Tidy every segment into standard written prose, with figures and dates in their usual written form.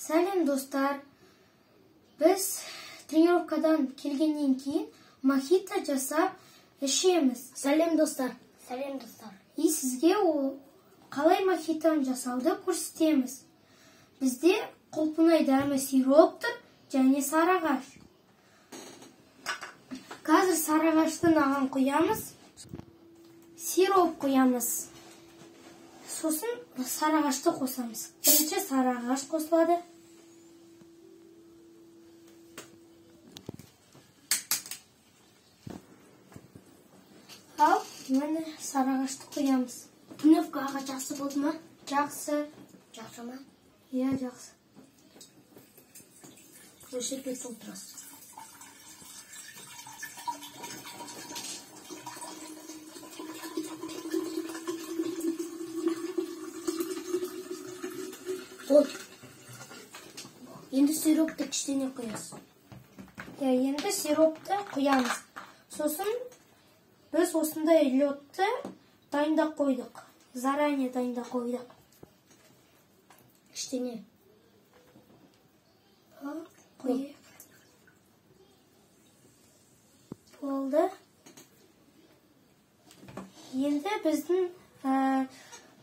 Сәлем достар. Біз тренировкадан келгеннен кейін мохито жасап ішеміз. Сәлем достар. Сәлем достар. И сізге ол қалай мохитоны жасауды көрсетеміз. Бізде құлпынай дәмі сироп тұр және сарыағаш. Қазір сарыағашты наған құямыз, сироп құямыз. Сосын сарыағашты қосамыз. Бірінші сарыағаш қосылады. Ал, міне сарыағашты құямыз. Тренировка аға жақсы болды ма? Жақсы. Жақсы ма? Иә, жақсы. Өшірпе толтырасыз. Болды. Енді сиропты кішкене құясыз. Иә, енді сиропты құямыз. Сосын біз осындай лёдті дайындап қойдық. Заранее дайындап қойдық. Кішкене. Құйық. Болды. Енді біздің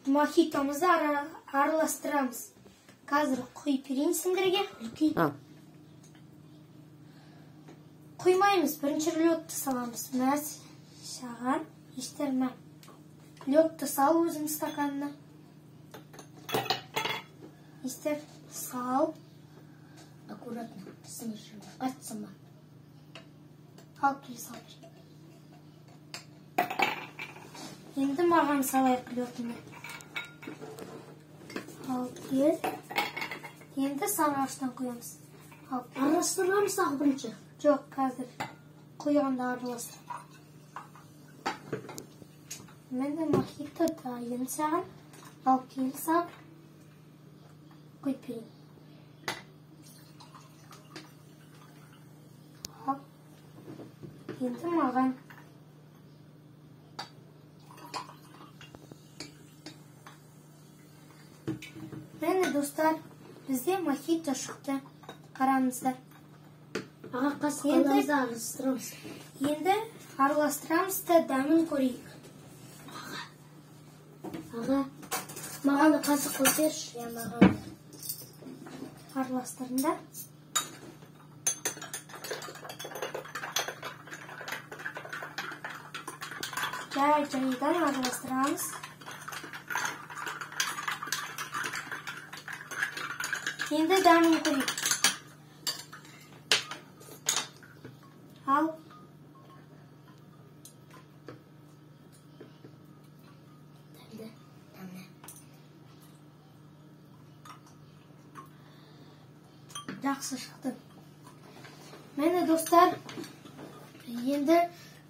мохитомызды араластырамыз. Қазір құйып берейін сендерге. Үлкен. Құймаймыз, бірінші лёдті саламыз. Мә, саған, Естер, мә. Лёдті сал өзің стаканына. Естер, сал. Аккуратно, сыңыршыма, қатсыма. Ал, кел сал бер. Енді маған салайық лёдіні. Ал, кел. Енді сарыағаштан құямыз. Ал, араластырамыз тағы бірінші. Жоқ, қазір құйғанда араластыр. Міне мохито дайын саған. Ал, кел сал. Құйып берейін. Ал, енді маған. Міне достар, бізде мохито шықты. Қараңыздар. Аға, қасық аламыз да араластырамыз. Енді араластырамыз да дәмін көрейік. Аға, аға, маған да қасық қойып берші. Иә, маған да. Араластырыңдар. Жай-жайдан араластырамыз. Енді дәмін көрейік. Ал. Дәмді, дәмді. Жақсы шықты. Міне достар, енді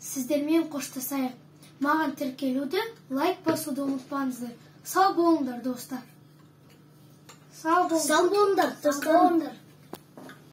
сіздермен қоштасайық. Маған тіркелуді, лайк басуды ұмытпаңыздар. Сау болыңдар, достар. Сау болыңдар. Сау болыңдар, достар.